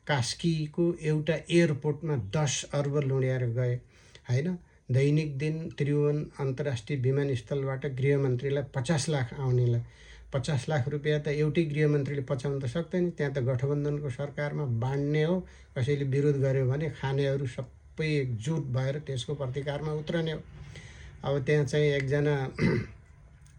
कास्कीको एउटा एयरपोर्टमा 10 अर्ब लुड्याएर गए हैन। दैनिक दिन त्रिभुवन अन्तर्राष्ट्रिय विमानस्थलबाट गृहमन्त्रीलाई 50 लाख आउनेलाई 50 लाख रुपियाँ त एउटै गृहमन्त्रीले पचाउन त सक्दैन। त्यहाँ त गठबन्धनको सरकारमा बाँड्ने हो। कसैले विरोध गर्यो भने खानेहरू सबै एकजुट भएर त्यसको प्रतिकारमा उत्रने हो। अब त्यहाँ चाहिँ एकजना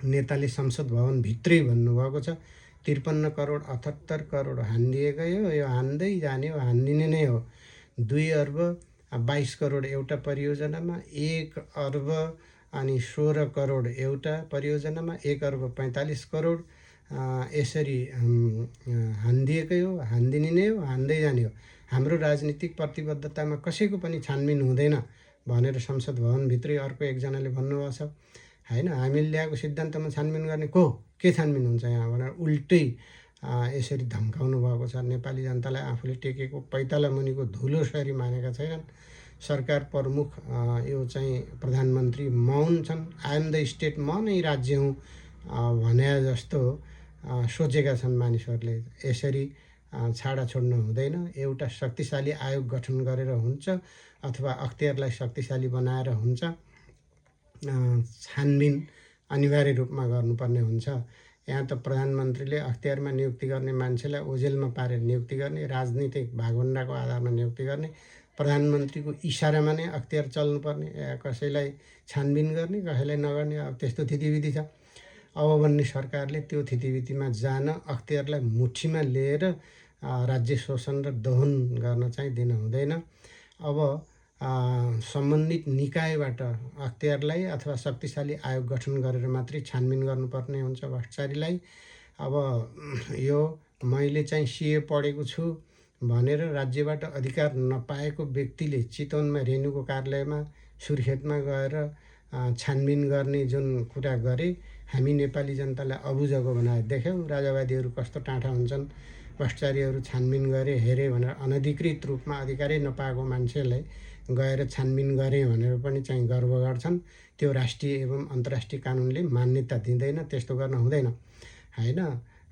नेताले संसद भवनभित्रै भन्नुभएको छ 53 करोड 78 करोड हानिदिएकै हो, यो हान्दै जाने हो, हानिदिने नै हो। 2 अर्ब 22 करोड एउटा परियोजनामा, 1 अर्ब अनि 16 करोड एउटा परियोजनामा, 1 अर्ब 45 करोड यसरी हानिदिएकै हो, हानिदिने नै हो, हान्दै जाने हो। हाम्रो राजनीतिक प्रतिबद्धतामा कसैको पनि छानबिन हुँदैन भनेर संसद भवनभित्रै अर्को एकजनाले भन्नुभएको छ हैन। हामीले ल्याएको सिद्धान्तमा छानबिन गर्ने के छानबिन हुन्छ यहाँ भनेर उल्टै यसरी धम्काउनु भएको छ। नेपाली जनतालाई आफूले टेकेको पैताला मुनिको धुलोसरी मानेका छैनन्। सरकार प्रमुख यो चाहिँ प्रधानमन्त्री मौन छन्। आई एम द स्टेट, म नै राज्य हुँ भने जस्तो सोचेका छन् मानिसहरूले। यसरी छाडा छोड्न हुँदैन। एउटा शक्तिशाली आयोग गठन गरेर हुन्छ अथवा अख्तियारलाई शक्तिशाली बनाएर हुन्छ। छानबिन अनिवार्य रूपमा गर्नुपर्ने हुन्छ। यहाँ त प्रधानमन्त्रीले अख्तियारमा नियुक्ति गर्ने मान्छेलाई ओझेलमा पारेर नियुक्ति गर्ने, राजनीतिक भागभण्डाको आधारमा नियुक्ति गर्ने, प्रधानमन्त्रीको इसारामा नै अख्तियार चल्नुपर्ने, कसैलाई छानबिन गर्ने कसैलाई नगर्ने, अब त्यस्तो थितिविधि छ। अब भन्ने सरकारले त्यो थितिविधिमा जान अख्तियारलाई मुठीमा लिएर राज्य शोषण र दोहन गर्न चाहिँ दिन हुँदैन। अब सम्बन्धित निकायबाट अख्तियारलाई अथवा शक्तिशाली आयोग गठन गरेर मात्रै छानबिन गर्नुपर्ने हुन्छ भ्रष्टाचारीलाई। अब यो मैले चाहिँ सिए पढेको छु भनेर राज्यबाट अधिकार नपाएको व्यक्तिले चितवनमा रेणुको कार्यालयमा सुर्खेतमा गएर छानबिन गर्ने जुन कुरा गरे, हामी नेपाली जनतालाई अबुझको बनाएर देख्यौँ। राजावादीहरू कस्तो टाँठा हुन्छन्, भ्रष्टाचारीहरू छानबिन गरे हेरे भनेर अनधिकृत रूपमा अधिकारै नपाएको मान्छेलाई गएर छानबिन गरे भनेर पनि चाहिँ गर्व गर्छन्। त्यो राष्ट्रिय एवं अन्तर्राष्ट्रिय कानुनले मान्यता दिँदैन, त्यस्तो गर्न हुँदैन हैन।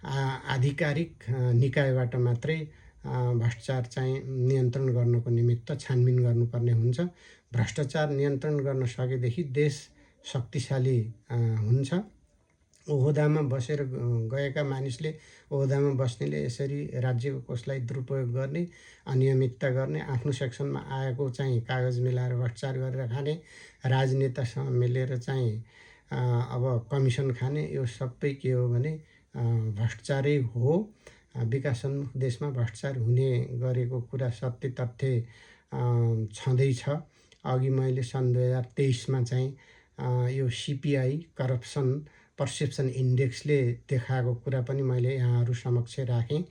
आधिकारिक निकायबाट मात्रै भ्रष्टाचार चाहिँ नियन्त्रण गर्नको निमित्त छानबिन गर्नुपर्ने हुन्छ। भ्रष्टाचार नियन्त्रण गर्न सकेदेखि देश शक्तिशाली हुन्छ। ओहदामा बसेर गएका मानिसले, ओहदामा बस्नेले यसरी राज्यको कोषलाई दुरुपयोग गर्ने, अनियमितता गर्ने, आफ्नो सेक्सनमा आएको चाहिँ कागज मिलाएर भ्रष्टाचार गरेर खाने, राजनेतासँग मिलेर चाहिँ अब कमिसन खाने, यो सबै के हो भने भ्रष्टाचारै हो। विकासोन्मुख देशमा भ्रष्टाचार हुने गरेको कुरा सत्य तथ्य छँदैछ। अघि मैले सन् 2023मा चाहिँ यो सिपिआई करप्सन पर्सेप्सन इन्डेक्सले देखाएको कुरा पनि मैले यहाँहरू समक्ष राखेँ।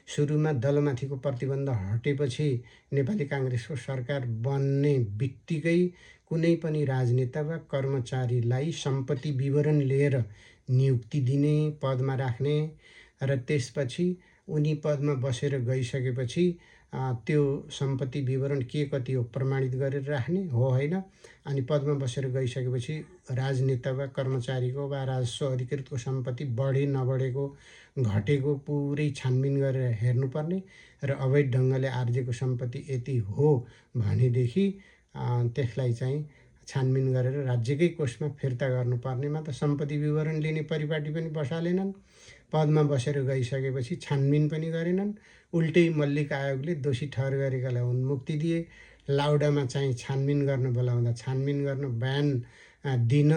सुरुमा दलमाथिको प्रतिबन्ध हटेपछि नेपाली काङ्ग्रेसको सरकार बन्ने बित्तिकै कुनै पनि राजनेता वा कर्मचारीलाई सम्पत्ति विवरण लिएर नियुक्ति दिने, पदमा राख्ने र त्यसपछि उनी पदमा बसेर गइसकेपछि त्यो सम्पत्ति विवरण के कति हो प्रमाणित गरेर राख्ने हो होइन। अनि पदमा बसेर गइसकेपछि राजनेता वा कर्मचारीको वा राजस्व अधिकृतको सम्पत्ति बढे नबढेको घटेको पुरै छानबिन गरेर हेर्नुपर्ने र अवैध ढङ्गले आर्जेको सम्पत्ति यति हो भनेदेखि त्यसलाई चाहिँ छानबिन गरेर राज्यकै कोषमा फिर्ता गर्नुपर्नेमा त सम्पत्ति विवरण लिने परिपाटी पनि बसालेनन्। पदमा बसेर गइसकेपछि छानबिन पनि गरेनन्। उल्टै मल्लिक आयोगले दोषी ठहर गरेकालाई उन्मुक्ति दिए। लाउडामा चाहिँ छानबिन गर्न बोलाउँदा छानबिन गर्न बयान दिन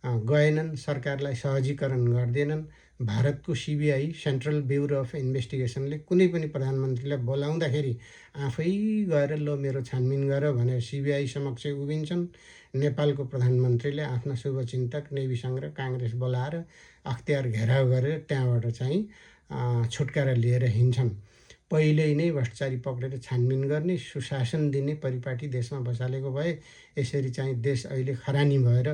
गएनन्। सरकारलाई सहजीकरण गर्दैनन्। भारतको सिबिआई सेन्ट्रल ब्युरो अफ इन्भेस्टिगेसनले कुनै पनि प्रधानमन्त्रीलाई बोलाउँदाखेरि आफै गएर लो मेरो छानबिन गर भनेर सिबिआई समक्ष उभिन्छन्। नेपालको प्रधानमन्त्रीले आफ्ना शुभचिन्तक नेविसँग र काङ्ग्रेस बोलाएर अख्तियार घेराउ गरेर त्यहाँबाट चाहिँ छुटकारा लिएर हिँड्छन्। पहिल्यै नै भ्रष्टाचारी पक्रेर छानबिन गर्ने, सुशासन दिने परिपाटी देशमा बसालेको भए यसरी चाहिँ देश अहिले खरानी भएर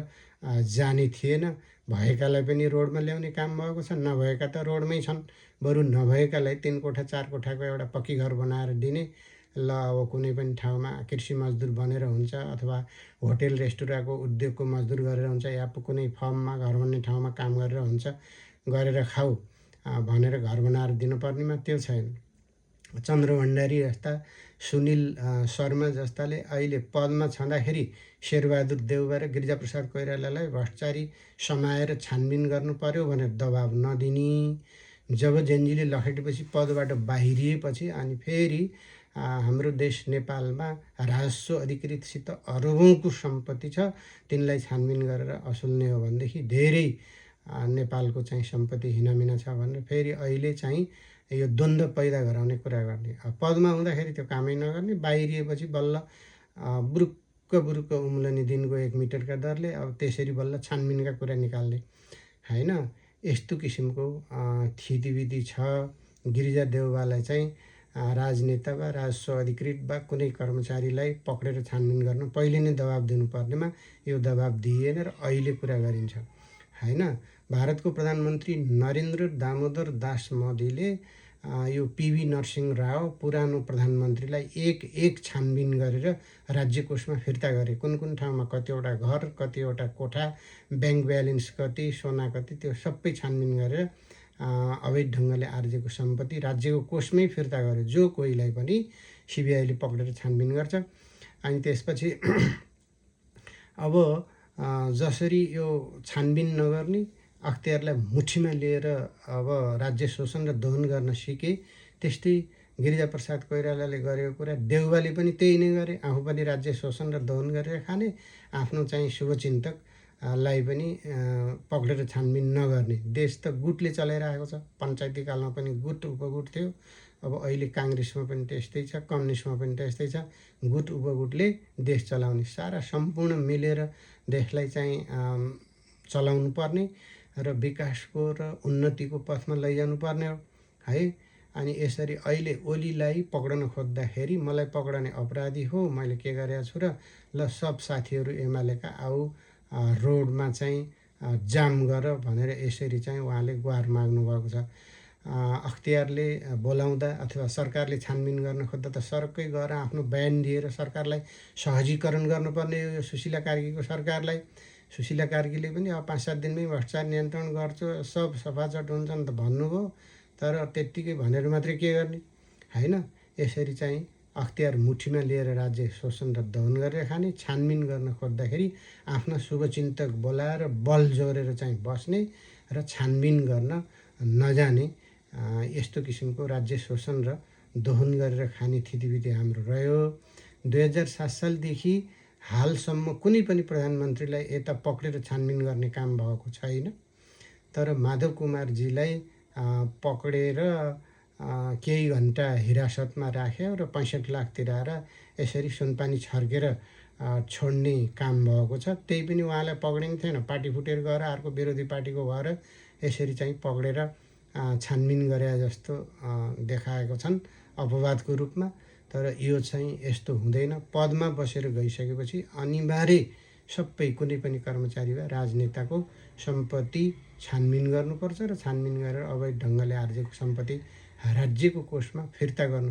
जाने थिएन। भएकालाई पनि रोडमा ल्याउने काम भएको छ, नभएका त रोडमै छन्। बरु नभएकालाई 3 कोठा 4 कोठाको एउटा पक्की घर बनाएर दिने। ल अब कुनै पनि ठाउँमा कृषि मजदुर बनेर हुन्छ अथवा होटेल रेस्टुरेन्टको उद्योगको मजदुर गरेर हुन्छ या कुनै फर्ममा घर भन्ने ठाउँमा काम गरेर हुन्छ, गरेर खाऊ भनेर घर बनाएर दिनुपर्नेमा त्यो छैन। चन्द्र भण्डारी जस्ता, सुनिल शर्मा जस्ताले अहिले पदमा छँदाखेरि शेरबहादुर देउवा र गिरिजाप्रसाद कोइरालालाई भ्रष्टाचारी समाएर छानबिन गर्नु पर्यो भनेर दबाब नदिने। जब जेनजीले लखेटेपछि पदबाट बाहिरिएपछि अनि फेरि हाम्रो देश नेपालमा राजस्व अधिकृतसित अरबौँको सम्पत्ति छ, तिनलाई छानबिन गरेर असुल्ने हो भनेदेखि धेरै नेपालको चाहिँ सम्पत्ति हिनामिना छ भनेर फेरि अहिले चाहिँ यो द्वन्द्व पैदा गराउने कुरा गर्ने। पदमा हुँदाखेरि त्यो कामै नगर्ने, बाहिरिएपछि बल्ल बुरुक्क बुरुक्क उम्लने दिनको 1 मिटरका दरले अब त्यसरी बल्ल छानबिनका कुरा निकाल्ने होइन। यस्तो किसिमको थितिविधि छ। गिरिजा देउवालाई चाहिँ राजनेता वा राजस्व अधिकृत वा कुनै कर्मचारीलाई पक्रेर छानबिन गर्न पहिले नै दबाब दिनुपर्नेमा यो दबाब दिइएन र अहिले कुरा गरिन्छ होइन। भारतको प्रधानमन्त्री नरेन्द्र दामोदर दास मोदीले यो पिभी नरसिंह राव पुरानो प्रधानमन्त्रीलाई एक छानबिन गरेर राज्य कोषमा फिर्ता गरे। कुन कुन ठाउँमा कतिवटा घर, कतिवटा कोठा, ब्याङ्क ब्यालेन्स कति, सोना कति, त्यो सबै छानबिन गरेर अवैध ढङ्गले आर्जेको सम्पत्ति राज्यको कोषमै फिर्ता गर्यो। जो कोहीलाई पनि सिबिआईले पक्रेर छानबिन गर्छ। अनि त्यसपछि अब जसरी यो छानबिन नगर्ने, अख्तियारलाई मुठीमा लिएर अब राज्य शोषण र दोहन गर्न सिके, त्यस्तै गिरिजाप्रसाद कोइरालाले गरेको कुरा देउवाले पनि त्यही नै गरे। आफू पनि राज्य शोषण र दोहन गरेर खाने, आफ्नो चाहिँ शुभचिन्तक लाई पनि पक्रेर छानबिन नगर्ने। देश त गुटले चलाइरहेको छ। पञ्चायती कालमा पनि गुट उपगुट थियो, अब अहिले काङ्ग्रेसमा पनि त्यस्तै छ, कम्युनिस्टमा पनि त्यस्तै छ। गुट उपगुटले देश चलाउने, सारा सम्पूर्ण मिलेर देशलाई चाहिँ चलाउनु पर्ने र विकासको र उन्नतिको पथमा लैजानु पर्ने हो है। अनि यसरी अहिले ओलीलाई पक्रन खोज्दाखेरि मलाई पक्रने अपराधी हो, मैले के गरेको छु र ल सब साथीहरू एमालेका आऊ रोडमा चाहिँ जाम गर भनेर यसरी चाहिँ उहाँले गुहार माग्नुभएको छ। अख्तियारले बोलाउँदा अथवा सरकारले छानबिन गर्न खोज्दा त सरकै गएर आफ्नो बयान दिएर सरकारलाई सहजीकरण गर्नुपर्ने यो सुशीला कार्कीको सरकारलाई। सुशीला कार्कीले पनि अब 5-7 दिनमै भ्रष्टाचार नियन्त्रण गर्छु, सब सफाचट हुन्छन् त भन्नुभयो, तर त्यत्तिकै भनेर मात्रै के गर्ने होइन। यसरी चाहिँ अख्तियार मुठीमा लिएर राज्य शोषण र दहन गरेर खाने, छानबिन गर्न खोज्दाखेरि आफ्ना शुभचिन्तक बोलाएर बल जोरेर चाहिँ बस्ने र छानबिन गर्न नजाने, यस्तो किसिमको राज्य शोषण र दोहन गरेर खाने थितिविधि हाम्रो रह्यो। 2007 सालदेखि हालसम्म कुनै पनि प्रधानमन्त्रीलाई यता पक्रेर छानबिन गर्ने काम भएको छैन। तर माधव कुमारजीलाई पक्रेर केही घन्टा हिरासतमा राख्यो र 65 लाख तिराएर यसरी सुनपानी छर्केर छोड्ने काम भएको छ। त्यही पनि उहाँलाई पक्रिने थिएन, पार्टी फुटेर गएर अर्को विरोधी पार्टीको भएर यसरी चाहिँ पक्रेर छानबिन गरे जस्तो देखाएको छन् अपवादको रूपमा। तर यो चाहिँ यस्तो हुँदैन। पदमा बसेर गइसकेपछि अनिवार्य सबै कुनै पनि कर्मचारी वा राजनेताको सम्पत्ति छानबिन गर्नुपर्छ र छानबिन गरेर अवैध ढङ्गले आर्जेको सम्पत्ति राज्यको कोषमा फिर्ता गर्नु